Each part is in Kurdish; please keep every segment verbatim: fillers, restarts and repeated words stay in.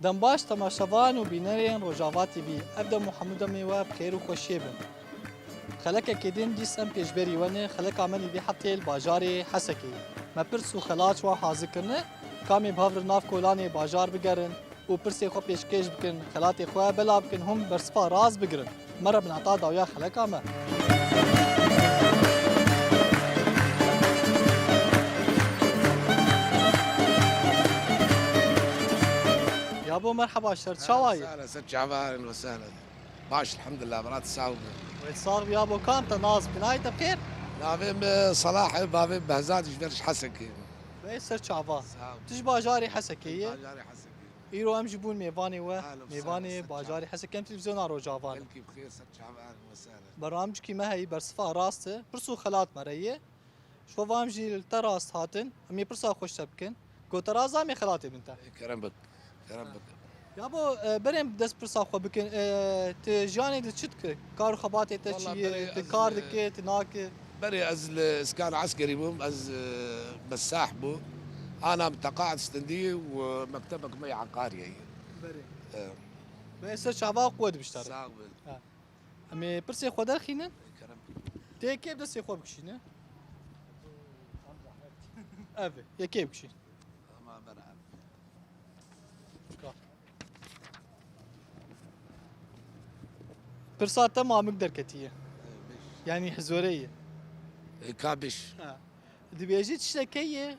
Dem baş temaşevan û bînerên Rojava T V. Ev dem û hemû demê we bi xêr û xweşiyê bin. Xelekekê din dîs em pêşberî we ne, xeleka me nîvî heftê li bajarê Hesekê ye. Me pirs û xelat ji wan hazir kirine, ka em ê bi hev re nav kolanê bajar bigerin û pirsê xwe pêşkêş bikin, xelatê xwe belav bikin, hûn bersiva rast bigirin. Me re bin heta dawiya xeleka me. Yabo merheba, şer çawa ye? Sehlen, ser çava, ehlen we sehlen. Baş, elhamdulillah, brat, sağ ol. Wê sax bî yabo, kam te nas bi nayê te bi xêr? Navê min Salah e, bavê Behzad, ji ber ji Hesekê. Wê ser çava. Sağ ol. Tu ji bajarê Hesekê ye? Bajarê Hesekê. Îro em jî bûn mêvanê we, Ahlen we sehlen, mêvanê ser çava. Bajarê Hesekê, em televîzyona Rojava ne. Belkî bi xêr, ser çava, ehlen we sehlen. Bernamecikî me heyî bersiva rast e, pirs û xelat me re ye. Ji xwe ve em jî li te rast hatin, em ê pirsa xwe ji te bikin. Ku te rast da em ê xelatê bin te. Kerem bik, kerem bik. Yabo, e, berê em dest pirsa xwe bikin. E, tu jiyanê de çi dikî? Kar û xebatê te çi ye? Walla berê tu ez, kar e, dikî, tu nakî? Berê ez li îskan eskerî bûm. Ez, e, mesah bû. Ana min teqaet stendî û mektebek me yê eqariyê ye. Berê. E. Berê ser çava qûwet bişte. Sağ ol. Ha. Em ê pirsê xwe derxînin. Kerem. Tê kê bi destê xwe bikişîne? Ev e. Yekê bikişîn. Ama ber ev. Ka. Pirsa te mamik derketiye. Yanî hizorê ye. E, ka biş. Ha. Dibêjî tiştekê ye,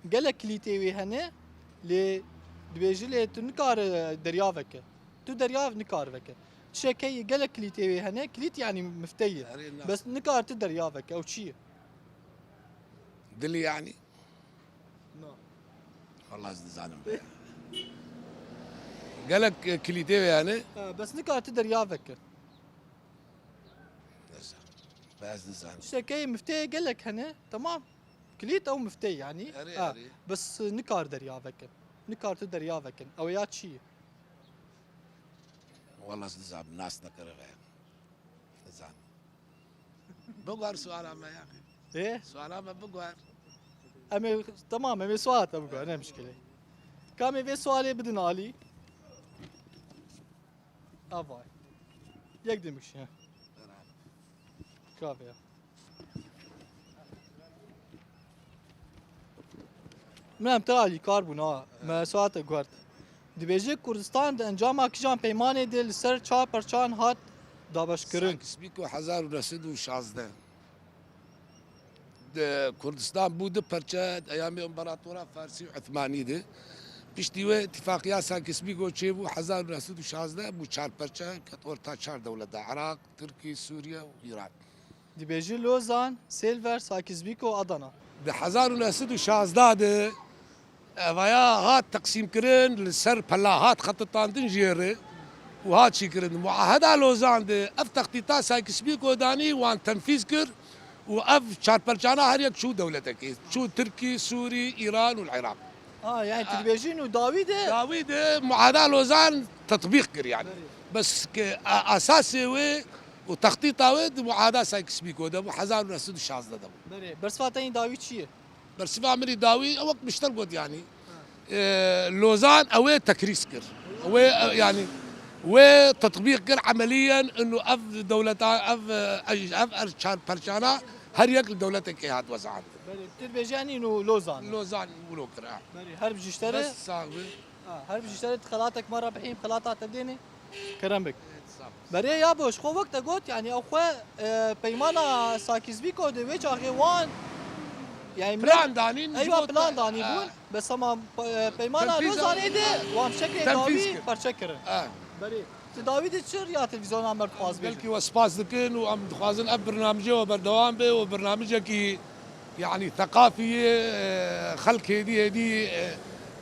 gelek kilîtê wê hene, lê dibêjî lê tu nikare derya veke. Tu derya nikar veke. Tiştekê ye, gelek kilîtê wê hene, kilît yanî mifte ye. Erê, na. Bes nikar tu derya veke, ew çi ye? Dilî yanî? Na. Walla ez dizanim. Gelek, e, kilîtê wê hene. Ha, bes nikar tu derya veke. Neyse. Ez dizanim. Tiştekê mifte ye, gelek hene, temam. Kilît ew mifte yanî. Erê, ha, erê. Bes nikar derya veke. Nikar tu derya vekin. Ew ya çi ye? Walla ez dizanim, nas nekiribe. Dizanim. Biguher suala me ya. Ê? Suala me biguher. Em ê, temam, em ê suala te biguher, ne mişkile. Ka em ê vê sualê bidin alî. Avay. Yek dimik şi. Kavya. Min em te alîkar bûn ha. Me saete guhert. Dibêje Kurdistan di encama kijan peymanê de li ser çar perçan hat dabeşkirin? Sykes-Picot hezar û neh sed û şazdeh. Di Kurdistan bû du perçe, di eyamê Împaratora Farsî û Uthmanî de. Piştî wê îtifaqiya Sykes-Picot çêbû, hezar û neh sed û şazdeh bû çar perçe, ket orta çar dewleta, Iraq, Tirkî, Sûriye û Îran. Dibêjî Lozan, Sêlver, Sykes-Picot, Adana. Di hezar û neh sed û şazdeh de evaya hat teqsîmkirin, li ser pela hat xetitandin jê re û hat çîkirin. Muaheda Lozan de ev textîta Sykes-Picot danî, wan tenfîz kir û ev çarperçana her yek çû dewletekê. Çû Tirkî, Sûrî, Îran û Iraq. Ha, yani tu dibêjî nû dawî de? Dawî de Muaheda Lozan tetbîq kir yani. Berê. Bes ke a-, asasê wê û textîta wê di Muaheda Sykes-Picot de bû, hezar û neh sed û şazdeh de bû. Berê, bersiva te yî dawî çi ye? Bersiva min î dawî, ew wek mişter got yani. Ha. E, Lozan ew ê tekrîz kir. Wê, e, yani, wê tetbîq kir emeliyen, inu ev dewleta, ev, e, ev er çar perçana her yek li dewletekê hat wezaandin. Berê, tu dibêjî yani nû Lozan. Lozan wilo kir, ha. Berê, her bijî ji te re. Bes, sağ ol. Ha, her bijî ji te re xelatek me re bihîm, xelata te dênê. Kerem bik. Berê ya bo, ji xwe wek te got, yani ew xwe, e, peymana Sykes-Picot de wê çaxê wan, yani plan danîn, eywa, plan danî bûn. Bes ama, e, peymana Lozanê de wan bi şeklê dawî perçe kirin. Berê, tu dawî de çi riya televîzyona me dixwaz bêjin? Belkî we spas dikin û em dixwazin ev birnamijê we berdewam be û birnamijekî, yanî, theqafî ye, e, xelk hêdî hêdî, e,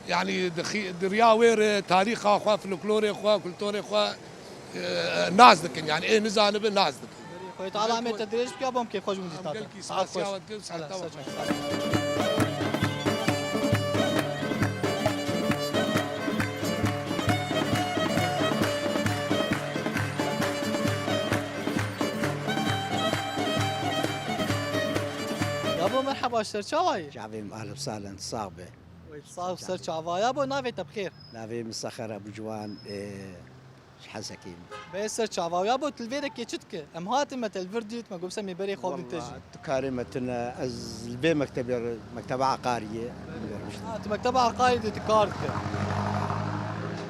yanî, di xî-, di riya wê re tarîxa xwe, folklorê xwe, kulturê xwe, e, nas dikin. Yanî, ê nizanibe nas dikin. Xwedê Teala me te dirêj bike, bom kêfxweş bûn dîtina te. Gelkî spasiya we dikim, seheta we xweş. Yabo merheba, ji te re çawa ye? Çavê me, ehlen sehlen, sax be. Sax û ser çava. Yabo, navê te bi xêr? Navê min Seher Ebûciwan, e, ji Hesekê me. Bê ser çava. Yabo, tu li vê rekê çi dike? Em hatin me te li vir dît, me got, se me berê xwe bidin te jî. Walla, tu karê me tune, ez li vê mektebê re, mekteba Eqariyê, em gelmiştin. Ha, tu mekteba Eqariyê de tu kar dike.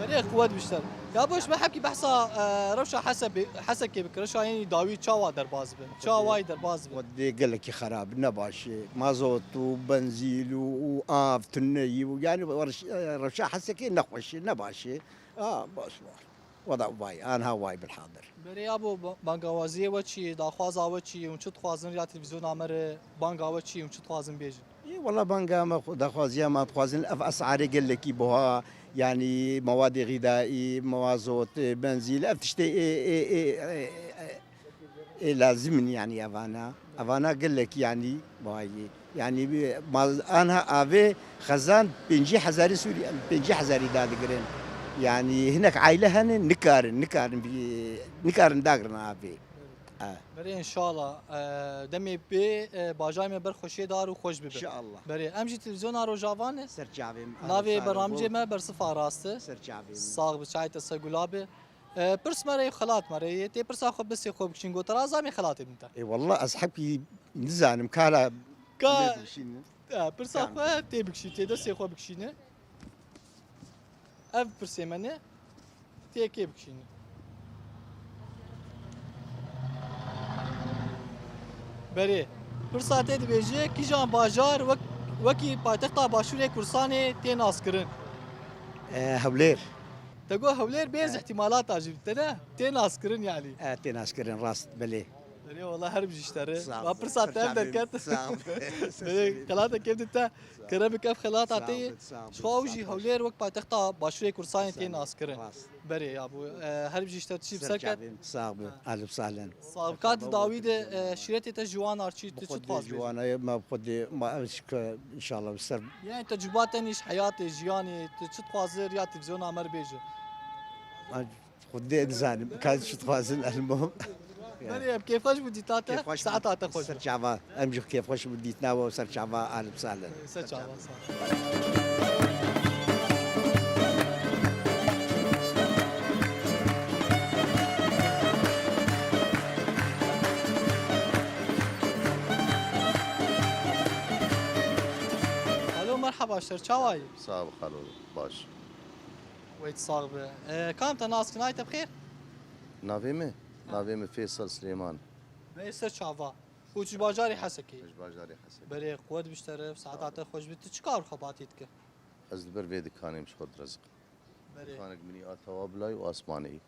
Berê quwet bişter. Yabo, ji me hepkî behsa, e, rewşa Hesebê-, Hesekê bike, rewşa yên dawî çawa derbas bi? Çawa wayî derbas bi? Xwedê gelekî xerab, ne baş e. Mazot û benzîl û, û av, tuneyî û, yanî rewş-, rewşa Hesekê nexweş e, ne baş e. A, baş var. Weda vay, anha vay bilhadir. Berê yabo, ba-, bangawaziyê we çi ye, daxwaza we çi ye, hûn çi dixwazin ya televîzyona me re, banga we çi ye, hûn çi dixwazin bêjin? Ê, wela banga me, xwe-, daxwaziya me dixwazin, ev esarê gelekî buha, yanî mewadê xîdaî, mewazot, ê, benzîl, ev tiştê ê, ê, ê, ê, ê, ê lazim in, yanî evana. Evana gelek, yanî, bayî. Yanî, bi-, ma-, anha avê xezan pêncî hezarî Sûrî, pêncî hezarî dadigirin. Yanî, hinek aile hene, nikarin, nikarin, bi-, nikarin dagirin avê. E. Berê înşallah, e, demê pê, e, bajarê me ber xweşiyê dar û xweş bibe. Înşallah. Berê, em jî televîzyona Rojava ne. Ser çavê me. Navê bernamijê me Bersifa Rast e. Ser çavê me. Sax bi, çayê te ser gula be. E, pirs me re ye, xelat me re ye. Tê pirsa xwe bi destê xwe bikişîn, got, te raza me xelatê din te. Ê, wallah, ez hepkî nizanim, kala Ka, em ê bikişînin. E, pirsa xwe tê bikişîn, tê destê xwe bikişîne. Ev pirsê me ne, tê kê bikişîne. Berê, pirsa te dibêje, kîjan bajar wek-, wekî paytexta Başûrê Kurdistanê tê naskirin? E, Hewlêr. Te got Hewlêr, bêz îhtimalata jî te ne? Tê naskirin yanî. E, tê naskirin, rast, belê. Belê, wela her bijî ji te re. Sağ ol. Va pirsa te ev derket. Sağ ol. Belê, xelata kêf dite. Kerem bike ev xelata te ye. Sağ ol, sağ ol. Ji xwe ew jî Hewlêr wek paytexta Başûrê Kurdistanê tê naskirin. Rast. Berê ya bû, e, her bijî ji te tişî bi ser ket. Sağ ol. Alip Salen. Sağ ol. Ka di dawî de, e, şîretê te ji wan ar çi, tu çi dixwazî bêjî? Ji wan me bi xwedê, ma ev şike, înşallah, bi ser. Yani tecrüba te nîş heyatê, jiyanê, tu çi dixwazî ya televîzyona me re bêje? Xwedê nizanim, ka çi dixwazin elmo. Berê em kêfxweş bû dîta te, saeta te xweş bû. Ser çava, em jî kêfxweş bû dîtina we û ser çava Alip Salen. Ser çava, sağ ol. Alo, merhaba, ser çawa yî? Sağ ol, xalo, baş. Weyt sax be. E, kam te nas kin, ay te bi xêr? Navê min? Ha. Navê min Fêsal Silêman. Me ser çava. Û tu ji bajarê Hesekê? Ji bajarê Hesekê. Berê quwet bişterif, saeta te xweş bit. Tu çi kar xebatî dike? Ez li ber vê dikanê me ji xwe direziqim. Berê. Dikanek min î a tewa bilay û asmanê yî.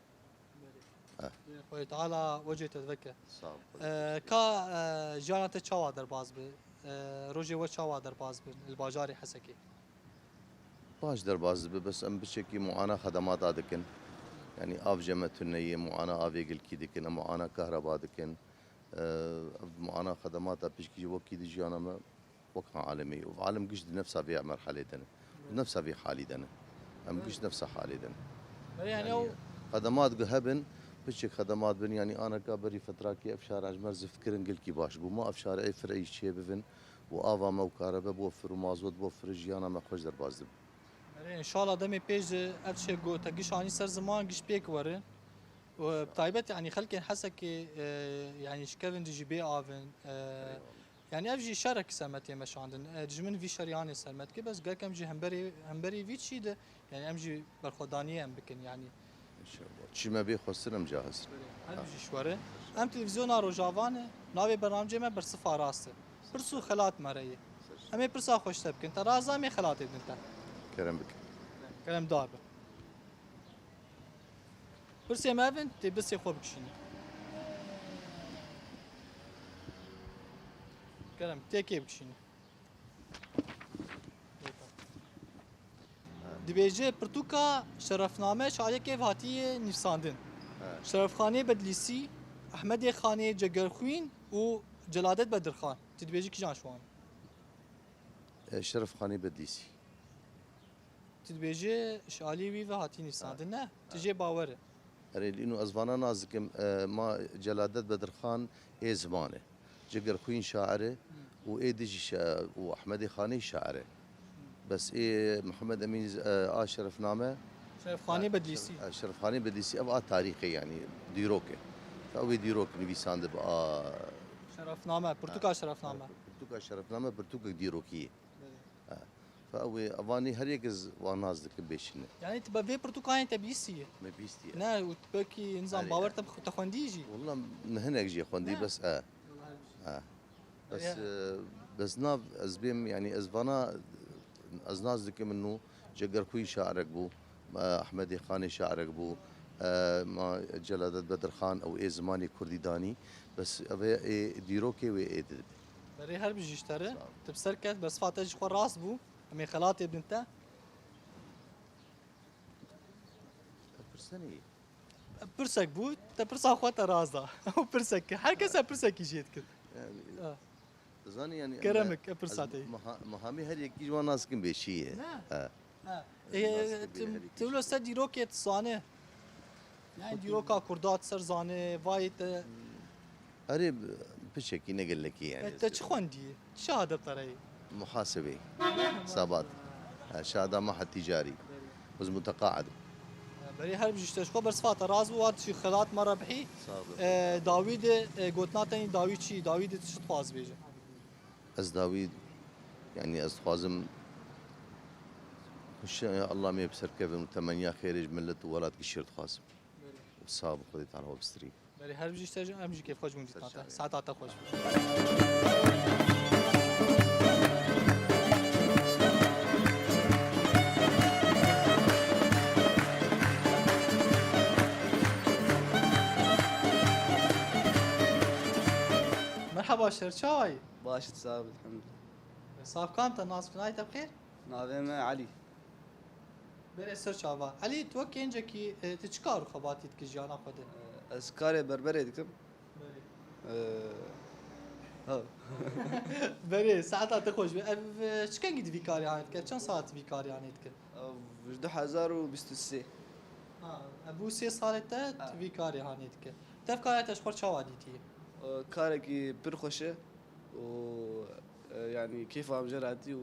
Berê. Eh. Berê, Xwedê Teala wecê te diveke. Sağ ol. E, ka, e, jiyana te çawa derbas bi? E, rojê we çawa derbas bi li bajarê Hesekê? Baş derbas dibe, bes em biçekî muana xedemata dikin. Yanî av jeme tune ye, muana avê gilkî dikin, em muana kahreba dikin. Ev muana xedemata pişkî jî wekî di jiyana me wek alemê ye. Û alem giş di nefsa vê merhelê de ne. Di nefsa vê halî de ne. Em giş nefsa halê de ne. Belê, yanî yanî ew xedemat gi hebin, piçek xedemat bin, yanî aneka berî fetrakê ev şara ji me re zift kirin, gelkî baş bû. Ma ev şara ê fireyî çê bivin û ava me û karebe bo fir û mazot bo fir jiyana me xweş derbas dibe. Belê, înşallah demê pêş de ev tiştê ku te giş anî ser ziman giş pêk werin. Û bi taybet, yanî xelkên Hesekê, e, yanî ji kevin dijî bê avin, e, Eyvallah. Yanî ev jî şerek ser me tê meşandin. E, dijmin vî şerî anê ser me dike, bes gerek em jî hemberî, hemberî vî çî de, yanî em jî berxwedaniyê em bikin, yanî. Înşallah. Çi me bê xwestin em cahizin. Her bijî ji we re. Em televîzyona Rojava ne, navê bernamecê me Bersifa Rast e. Pirs û xelat me re ye. Em ê pirsa xwe ji te bikin. Te raza me xelatê din te. Kerem bike. Kerem dar be. Pirsê me ev in, tê destê xwe bikişîne. Kerem, tê kê bikişîne. Dibêje pirtûka şerefname ji aliyekê ve hatiye nivîsandin. He. Şerefxanê Bedlîsî, Ehmedê Xanê Cegerxwîn û Celadet Bedirxan. Tu dibêjî kîjan ji wan? E, Şerefxanê Bedlîsî. Tu dibêjî ji alî wî ve hatî nivîsandin, ne? Tu jê bawer e. Erê, lîno ez vana nas dikim, e, ma Celadet Bedirxan ê ziman e. Cigerxwîn şair e û ê dijî şa-, û Ehmedê Xanê şair e. Bes ê Mihemed Emîn, e, a şerefname. Şerefxanê Bedlîsî. E, Şerefxanê Bedlîsî, ev a tarîxê, yanî dîrok e. Ew ê dîrok nivîsandibe a Şerefname, pirtûka şerefname. Pirtûka şerefname, pirtûkek dîrokî ye. Belê. Ha. Fe ew ê, evanî her yek ez wan nas dikim bêşîne. Yanî tu bi vê pirtûkayên te bihîstiye? Me bihîstiye. Ne, û tu belkî nizam Erê, bawer e. te bi xwe te xwendî jî? Wela min hinek jî xwendî, Ne. bes e. Wela her bijî. Ha. Bes, Erê. e, bes nav ez bêm, yanî ez vana, ez nas dikim min nû Cegerxwî şairek bû, e, Ehmedê Xanê şairek bû, e, ma Celadet Bedirxan ew ê zimanê kurdî danî. Bes ev ê, ê dîrokê wê ê dibe. Berê her bijî ji te re. Sağ ol. Tu bi ser ket, bersiva te ji xwe rast bû. Em ê xelatê bidin te. Pirsenê. Pirsek bû, te pirsa xwe te rast da. Ew pirsek, her kes e pirsekî jê dikir. Yani, Ha. zanî yani Kerem em de, e, pirsa ez te. Meha-, mehamî her yekî ji wan nas dikim bêşî ye. Ne? Ha. Ha. E, Nas dikim tu, bêherî tu kişî. wilo ser dîrokê tu zane. Yani dîroka Kurda tu ser zane, vayê te. Erê, piçekî ne gelekî yani. E, te çi xwendî? Çi şehadetdareyî? Muhasebê. Sabat. Ha, şahada mahad ticarî. Biz muteqaid. Berê her bijî ji te ji xwe bersiva te rast bû, wat jî xelat me rebhî. Sağ ol. E, dawî de, e, gotina te yî dawî çi? Dawî de tu çi dixwaz bêje? Ez dawî, yani ez dixwazim, xweş, Allah me bi ser kevin û temenya xêrê ji millet û welat gişir dixwazim. Sağ ol, Xwedê Teala we bistirî. Berê her bijî ji te jî, em jî kêfxweş bûn dîtina te. Saeta te xweş be. Merhaba, ser çawayî? Baş, sağ ol, elhamdülillah. Sax, kam te nas, nayê te bi xêr? Navê me Elî. Berê ser çava. Elî, tu wek gencekî, e, tu çi kar û xebatî dikî jiyana xwe de? E, ez karê berberê dikim. Berê. E, ha. Berê, saeta te xweş be. Ev, e, çi kengî di vî karê hanê dike? Çend saet vî karê hanê dike? Ev, ji du hezar û bîst û sê. Ha, ev bû sê salê te, Ha. tu vî karê hanê dike. Tev kara te ji xwe çawa dîtî? E, karekî pir xweş e û, e, yanî kêfa min jê re hatî û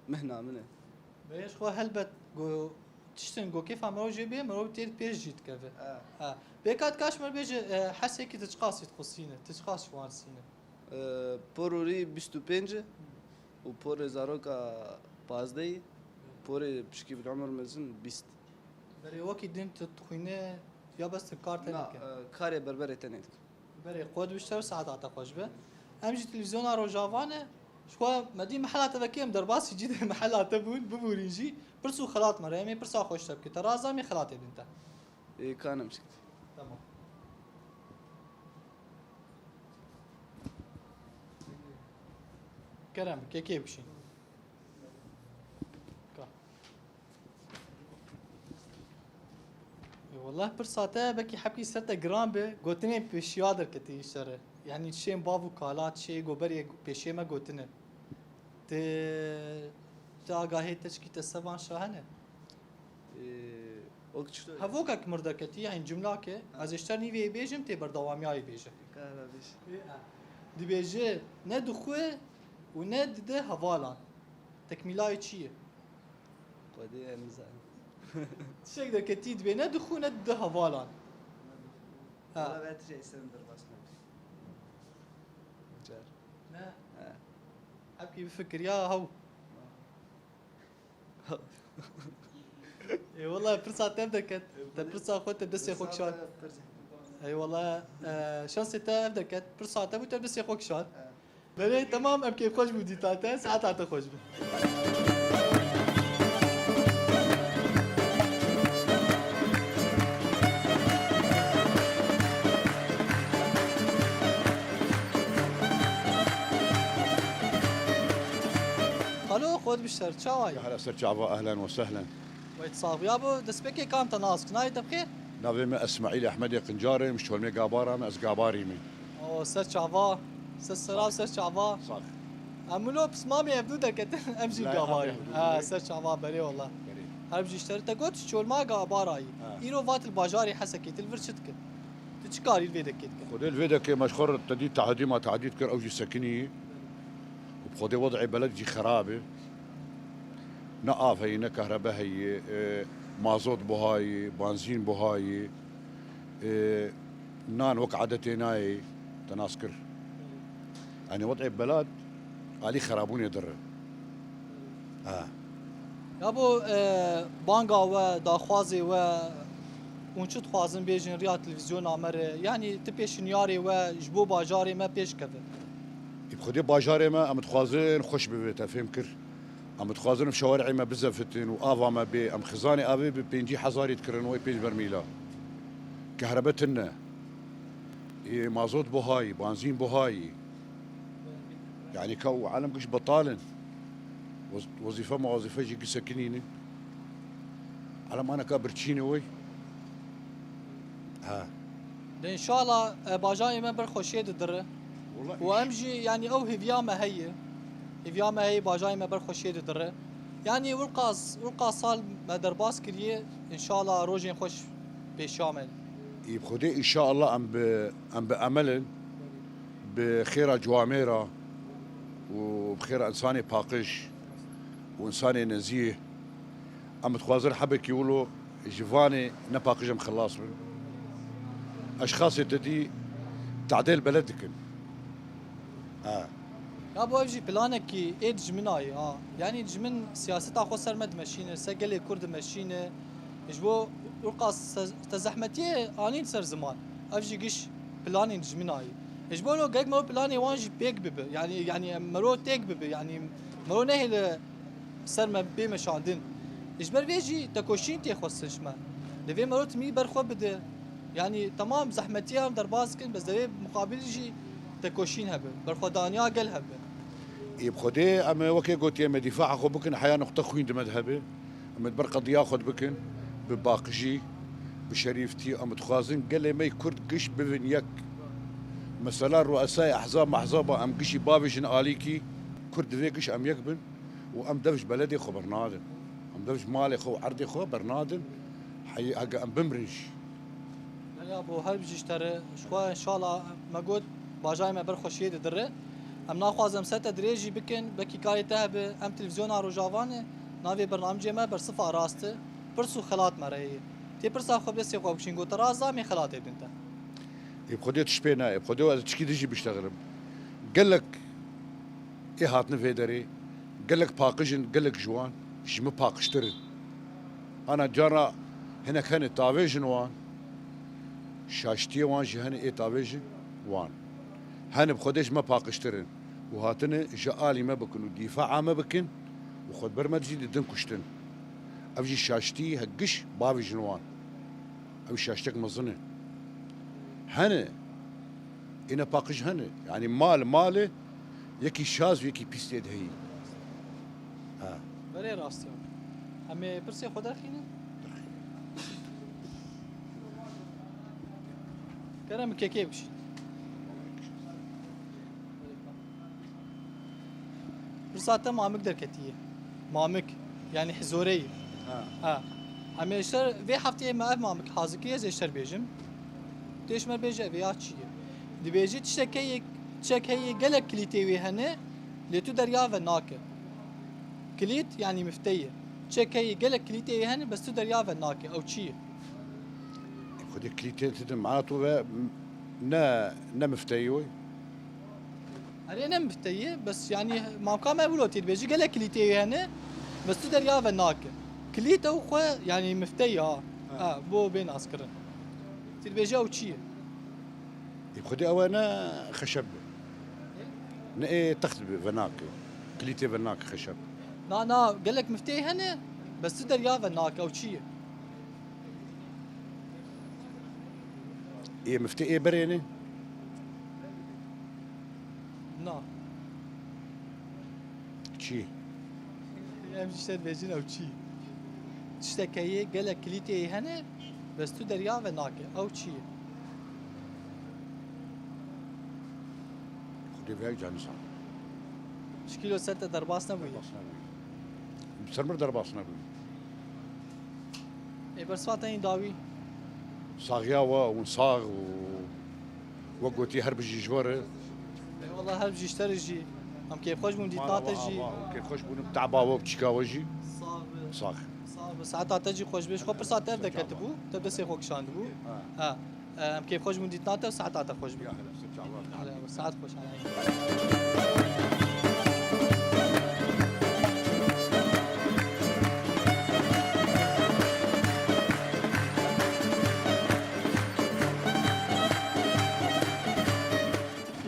mehna min e. Berê ji xwe helbet go tiştin go kêfa mirov jê bê, mirov têr pêş jî dikeve. E. Ha. Bêka dikaş mir bêje, e, hesekî tu çiqasî dixwistîne, tu çiqas ji wan sîne? E, pororî bîst û pênc e û porê zaroka pazdehî, porê pişkî bin umur mezin bîst. Berê wekî din tu dixwîne ya bes tu kar tenê Na, dike? e, karê berberê tenê dikim. Berê qod bişte û saeta te xweş be. Em jî televîzyona Rojava ne. Ji xwe me dî mehela te vekê em derbasî cî de mehela te bûn, bibûrîn jî. Pirs û xelat me re. Em ê pirsa xweş te bike. Te razda em ê xelatê bidin te. Ê, kanim şikit. Tamam. Kerem, kekê bişîn. Ka. E, wallah pirsa te belkî hebkî ser te giran be, gotinên pêşiya derketî ji te re. Yanî çiyên bav û kala, çiyê goberê pêşiyê me gotine. Ti, ti agahê te çikî te sevan şahene? Ee, ok çi? Hevokek mir derketî, yanî cumlake, Ha. ez ê ji te nîvê bêjim, tê berdewamiya wê bêje. Kara bêj. Ê, ha. Dibêje, ne dixwe û ne dide hevalan. Tekmîlayê çi ye? Xwedê em nizanin. Tiştek derketî dibê, ne dixwe ne dide hevalan. Ha. Wala ve tiştê sen derbas me. Car. Ne? Ha. Hepkî bifikir ya hew. Ê wala pirsa te ev derket. Te pirsa xwe te destê xwe kişand. Ey wala, e, şansê te ev derket. Pirsa te bû te destê xwe kişand. Belê, temam, em kêfxweş bû dîta te. Saeta te xweş be. Xalo, xwe dibişter, çawa yî? Hela ser çava, ehlen we sehlen. Wey sax, ya bo destpêkê kam te nas kir, nayê te bi xêr? Navê me Esmaîl Ehmedê Qincar e, ji çolmê Gabara me, ez Gabarî me. O, ser çava, ser sera, ser çava. Sax. Em wilo pismamê hevdû derketin, em jî Gabarî. Ha, ser çava, berê wala. Berê. Her bijî ji te re, te got, çolma Gabara yî. Ha. Îro va tu li bajarê Hesekê, tu li vir çi dikî? Tu çi karî li vê dekê dikî? Xwedê li vê dekê me ji xwe re te dî tahadî ma tahadî dikir, ew jî sekinî. Û bi Xwedê wed'ê beled jî xerab e. Ne av heyî, ne kehrebe heyî, e, mazot buhayî, banzîn buhayî, e, nan wek adetê nayê, te nas kir. Yanî wed'ê belad alî xerabûnê dir e. Ha. Ya bo, e, banga we, daxwazê we, hûn çi dixwazin bêjin riya televîzyona me re? Yanî ti pêşinyarê we ji bo bajarê me pêş keve. Ê bi Xwedê bajarê me, em dixwazin xweş bibe, te fêm kir. Em dixwazin şewarê me bizefitin û ava me bê. Em xizanê avê bi pêncî hezarî dikirin wê pênc bermîla. Kehrebe tune. Ê mazot buhayî, banzîn buhayî. Yanî ka û alem giş betal in. Wez-, wezîfe muwazîfe jî giş sekinînin. Alem aneka birçîne wê. Ha. De înşallah, e, bajarê me ber xweşiyê didire. Wela Û em jî, yanî ew hêviya me heye. Hêviya me heye bajarê me ber xweşiyê didire. Yanî wilqas, wilqas sal me derbas kiriye. Înşallah rojên xweş pêşiya me. Ê bi Xwedê înşallah em bi, em bi emel in. Bi xêra ciwamêra û bi xêra însanê paqij û însanê nezîh. Em dixwazin hebekî wilo ji vanê nepaqij em xilas bin. Eşxasê te dî tadêl beled dikin. Ha. Ya bo ev jî planekî ê dijminayê, ha. Yanî dijmin siyaseta xwe ser me dimeşîne, ser gelê Kurd dimeşîne. Ji bo wilqas te, te zehmetiyê anîn ser ziman. Ev jî giş planên dijminayê. Ji bo lo gerek mero planê wan jî pêk bibe. Yanî, yanî mero têk bibe. Yanî mero nehêle ser me bê meşandin. Ji ber vê jî tekoşîn tê xwestin ji me. Divê mero timî ber xwe bide. Yanî temam zehmetiya em derbas dikin, bes divê muqabil jî tekoşîn hebe, berxwedaniya gel hebe. Ê bi Xwedê em ê wekê gotiye me dîfa'a xwe bikin, heya nuqte xwîn di me de hebe. Em ê di ber qediya xwe dibikin, bi baqijî, bi şerîftî, em dixwazin gelê me yê Kurd giş bibin yek. Mesela ruesayê ehzab mehzaba em gişî bavêjin alîkî, Kurd divê giş em yek bin. Û em dev ji beledê xwe bernadin. Em dev ji malê xwe û erdê xwe bernadin. Heyî heke em bimirin jî. Leyla bo her bijî ji te re. Ji xwe înşallah me got bajarê me ber xweşiyê didire. Em naxwazin em ser te dirêj jî bikin. Belkî karê te hebe. Em televîzyona Rojava ne. Navê bernamecê me Bersifa Rast e. Pirs û xelat me re ye. Tê pirsa xwe bi destê xwe bikişîn. Got te rast da em ê xelatê bidin te. Ê bi Xwedê tişt pê nayê. Bi Xwedê ez tişkî din jî biştexilim. Gelek ê hatine vê derê, gelek paqij in, gelek ji wan ji min paqijtir in. Ana cara hinek hene tavêjin wan, şaştiyê wan jî hene ê tavêjin wan. Hene bi Xwedê ji me paqijtir in û hatine ji alî me bikin û dîfaa me bikin û xwe di ber me dijî didin kuştin. Ev jî şaştî he giş bavêjin wan. Ew şaştek mezin e. Hene. Ê nepaqij hene. Yanî mal, mal e. Yekî şaz û yekî pîs tê de heyî. Ha. Belê rast e. Em ê pirsê xwe derxînin. Kerem kekê bikişîn. Pirsa te mamik derketiye. Mamik, yanî hizoreyî. Ha. Ha. Em ê ji te vê hefteyê me ev mamik hazir kiriye, ez ê ji te bêjim. Tê ji me bêje vê ya çi ye? Dibêjî tiştek heye, tiştek heye gelek kilîtê wê hene, lê tu derya ve nake. Kilît, yanî mifteyê. Tiştek heye gelek kilîtê wê hene, bes tu derya ve nake. Ew çi ye? Xwedê kilîtên tu din mana tu ve ne, ne mifteyî wê. Erê ne mifteyî, bes yanî mamka me wilo tê dibêjî gelek kilîtê wê hene, bes tu derya ve nake. Kilît ew xwe yanî mifteyî ha. Ha. Ha, bo bê naskirin. Tê dibêjî ew çi ye? Ê xwedê ew e ne xeşeb be. Ne ê text be ve nake. Kilîtê ve nake xeşeb. Na, na, gelek mifteyî hene, bes tu derya ve nake, ew çi ye? Ê miftê ê berê ne? Na. Çi? Em ji te dibêjin ew çi? Tiştek heye gelek kilîtê hene, bes tu derya ve nake. Ew çi ye? Xwedê vê canî san. Ji kîlo ser te derbas nebûye? Derbas nebûye. Ser mir derbas nebûye. Ê bersiva te yên dawî? Saxiya we, hûn sax û wek gotî her bijî ji we re. Ê wela her bijî ji te re jî. Em kêfxweş bûn dîtina te jî. Kêfxweş bûn, teba we, piçika we jî. Sax be. Sax. Sax be. Saeta te jî xweş be. Ji xwe pirsa te ev deketibû. Te destê xwe kişandibû. Ha. Ha. Em kêfxweş bûn dîtina te û saeta te xweş be. Ya hele, saet xweş.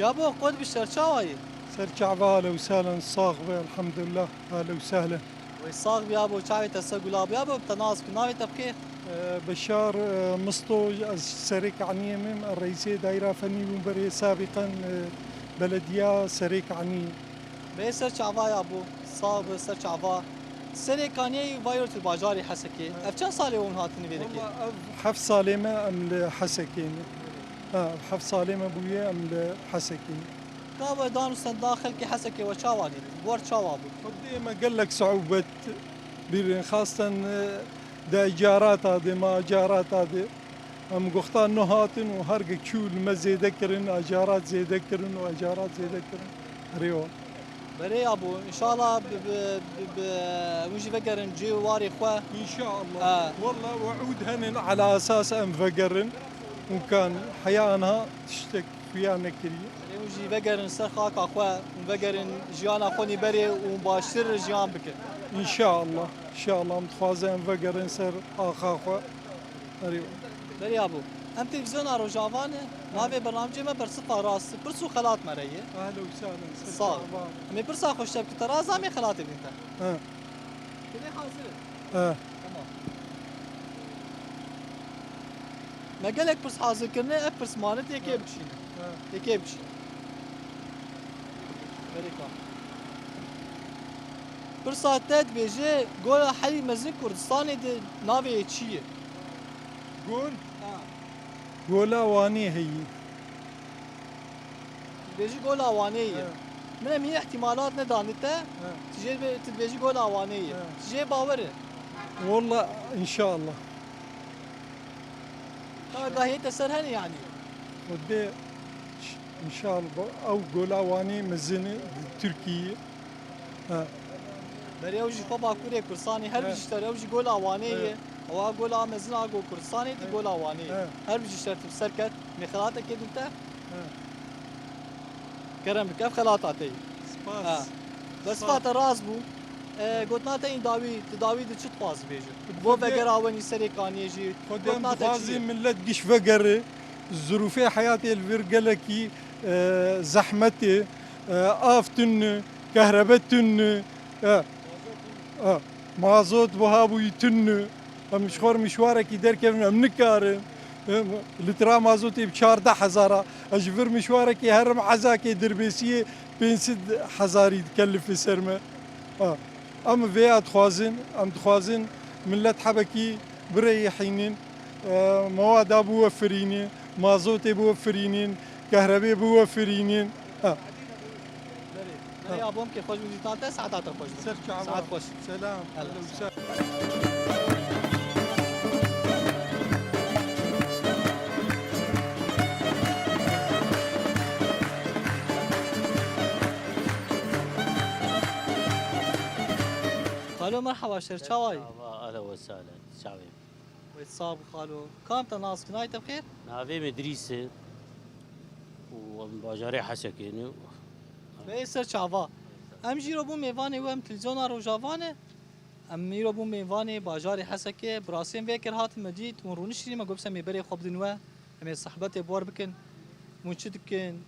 Ya bo, qod bi ser çawa yî? Ser çava, ahlen û sehlen, sax be, elhamdulillah, ahlen û sehlen. Wê sax bî ya bo, çavê te ser gula bû ya bo, bi te nas ku navê te bi xêr? Ee, Beşar, e, Misto, ez ji Serê Kaniyê me, me reîsê Daîra Fenî bûm berê sabîqen, e, belediya Serê Kaniyê. Bê ser çava ya bo, sax be, ser çava. Serê Kaniyê vayro tu bajarê Hesekê. Ev çend salê hûn hatine vê dekê? Walla ev heft salê me em li Hesekê ne. Ha, heft salê me bûye em li Hesekê ne. Ka we dan û senda xelkê Hesekê we çawa dît? War çawa bû? Xwedê me gelek siûbet bîrin, xasten, e, de îcarata de, ma îcarata de. Em goxta nû hatin û her gi çû li me zêde kirin, îcarat zêde kirin û îcarat zêde kirin. Erê wa. Berê ya bû, înşallah bi, bi, bi, bi, hûn jî vegerin cê û warê xwe. Înşallah. Ha. Walla weûd henin, ala esas em vegerin. Û kan heya anha tiştek xuya nekiriye. Berê hûn jî vegerin ser xaka xwe, hûn vegerin jiyana xwe nî berê û baştir jiyan bikin. Înşallah. Înşallah em dixwazin em vegerin ser axa xwe. Erê. Berê ya bû. Em televîzyona Rojava ne, navê bernamecê me Bersifa Rast, pirs û xelat me re ye. Ehlen û sehlen. Sağ ol. Em ê pirsa xwe ji te bikin, te rast da em ê xelatê bidin te. He. Dilê hazir e. He. Tamam. Me gelek pirs hazir kirine, ev pirs mane, tê kê bikişîne. He. Tê kê bikişîne. Berê ka. Pirsa te dibêje, Gola herî mezin Kurdistanê de navê yê çi ye? Gol? Ha. Gola Wanê heye. Dibêjî Gola Wanê ye. He. Min em hîn îhtîmalat nedan li te. He. Tu jê dibê-, tu dibêjî Gola Wanê ye. He. Tu jê bawer e. Walla, înşallah. Agahiyê te ser hene yanî? Xwedê, înşallah, ew Gola Wanê mezin e di Tirkiyeyê. Ha. Berê ew jî xwe Bakurê Kurdistanê, her bijî ji te re, ew jî Gola Wanê ye. Ew a gola mezin a go Kurdistanê di Gola Wanê ye. Her bijî ji te re tu bi ser ket, mê xelatekê dû te. Kerem bike, ev xelata te ye. Spas. Ha. Bes sifa te rast bû. E, gotina te în dawî, tu dawî di çi dixwazî bêjî? Bo vegera wenî Serê Kaniyê jî, gotina te çi ye? Xwedê em dixwazî millet giş vegere. Zirûfê heyatê li vir gelekî, e, zehmet e. E, av tune, kehrebe tune, e, e, mazot buha bûyî tune. Em ji xwe re mişwarekî derkevin, em nikarin. E, lîtra mazotê bi çardeh hezar a. Ez ji vir mişwarekê herim Ezakê Dirbêsiyê pênc sed hezarî dikelifê ser me. E, em vêya dixwazin, em dixwazin millet hebekî bireyîhînin, e, mewada biwefirînin, mazotê biwefirînin, kehrebê biwefirînin. Ha. Berê, berê, abom ke xweş bû dîtan te, saeta te xweş bû. Ser çava. Saet xweş. Selam. Hela. Hela. Xalo, merhaba, ser çawa yî? Merhaba, ahlen ve sahlen. Çavê. Wê sax bî xalo. Kam te nas ki, navê te bi xêr? Navê min Dirîs e û em bajarê Hesekê ne. Bê ser çava. Em jî îro bûn mêvanê we, em televîzyona Rojava ne. Em îro bûn mêvanê bajarê Hesekê. Bi rastî em vê ker hatin me dît û rûniştî me got, em ê berê xwe bidin we. Em ê sehbetê bi we re bikin. Hûn çi dikin?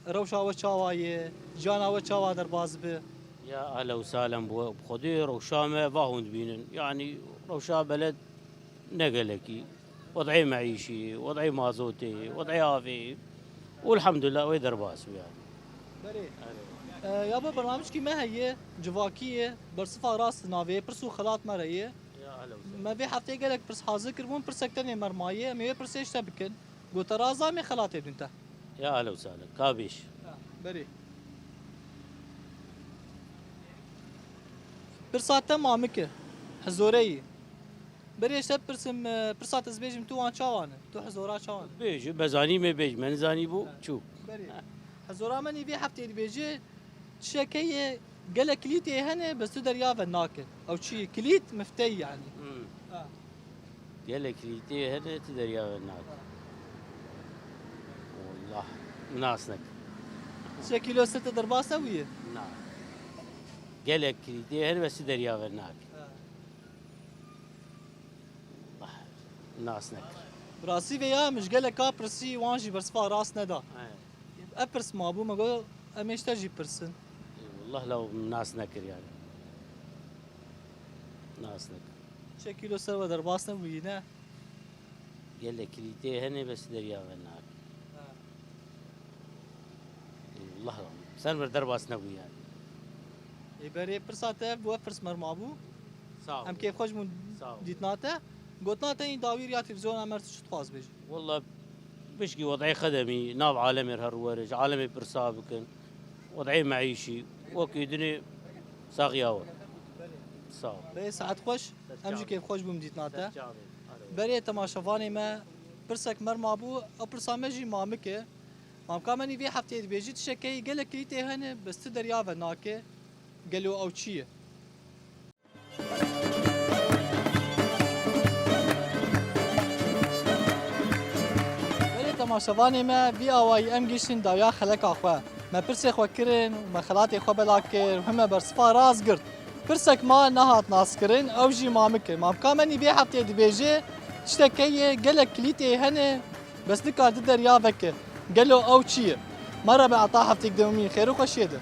Rewşa we çawa ye? Jiyana we çawa derbas dibe? Ya ehlen û sehlen bi we. Bi Xwedê rewşa me va hûn dibînin. Yanî rewşa beled ne gelekî. Wed'ê meîşî, wed'ê mazotê, wed'ê avê. Û elhamdulillah wê derbas bû yanî. Berê. Erê. E, ya bo bernamijkî me heye, civakî ye, Bersifa Rast navê, pirs û xelat me re ye. Ya ehlen û sehlen. Me vê hefteyê gelek pirs hazir kiribûn, pirsek tenê me re maye, em ê wê pirsê ji te bikin. Gote raza me xelatê bidin te. Ya ehlen û sehlen. Ka bêj. Ha, berê. Pirsa te mamik e. Hizore yî. Berê, ez te pirsim, e, pirsa te ez bêjim, tu wan çawa ne? Tu hizora çawa ne? Bêj, me zanî me bêj, me nizanî bû, ha, çû. Berê. Hizora me nî vê hefteyê dibêje, Tiştekê yê gelek kilîtê hene, bes tu derya ve nake. Ew çi yê? Kilît, miftey yani. Hmm. Ha. Gelek kilîtê hene, tu derya ve nake. Wallah, nas nek. Tiştekî lo ser te derbas nebûye? Na. Gelek kilîtê hene, bes tu derya ve nake. Ha. Nas nekir. Bi rastî vê ya min ji gelek ka pirsî, wan jî bersiva rast neda. He. Ev pirs mabû, me got em ê ji te jî pirsin. Wallah law nas nekir yani. Nas nekir. Çe kîlo ser we derbas nebûyî ne? Gelek kilîtê hene, bes derya ve nake. Wallah law ser me derbas nebû yani. Ê berê pirsa te ev bû, ev pirs mer mabû. Sağ ol. Em kêfxweş bûn Sağ ol. Dîtina te. Gotina te yî dawî riya televîzyona me tu çi dixwaz bêjî? Wallah, pişkî wed'ê xedemî nav alemê her were, ji alemê pirsa bikin. Wed'ê meîşî, wekî dinê saxiya we. Sağ ol. Berê saet xweş, em jî kêfxweş bûn dîtina te. Ser çavê. Berê temaşevanê me, pirsek mer mabû, ew pirsa me jî mamik e. Mamka me nî vê hefteyê dibêjî tiştekê gelek kilîtê hene, bes tu derya ve nake. Gelo ew çi ye? Belê temaşevanê me, vî awayî em gihiştin dawiya xeleka xwe. Me pirsê xwe kirin û me xelatê xwe bela kir û hime bersiva rast girt. Pirsek ma nehat naskirin, ew jî mamik e. Mamika me nî vê hefteyê dibêje, tiştekê yê gelek kilîtê hene, bes nikar di derya veke. Gelo ew çi ye? Me re be ata heftêk dewimîn xêr û xweşiyê de.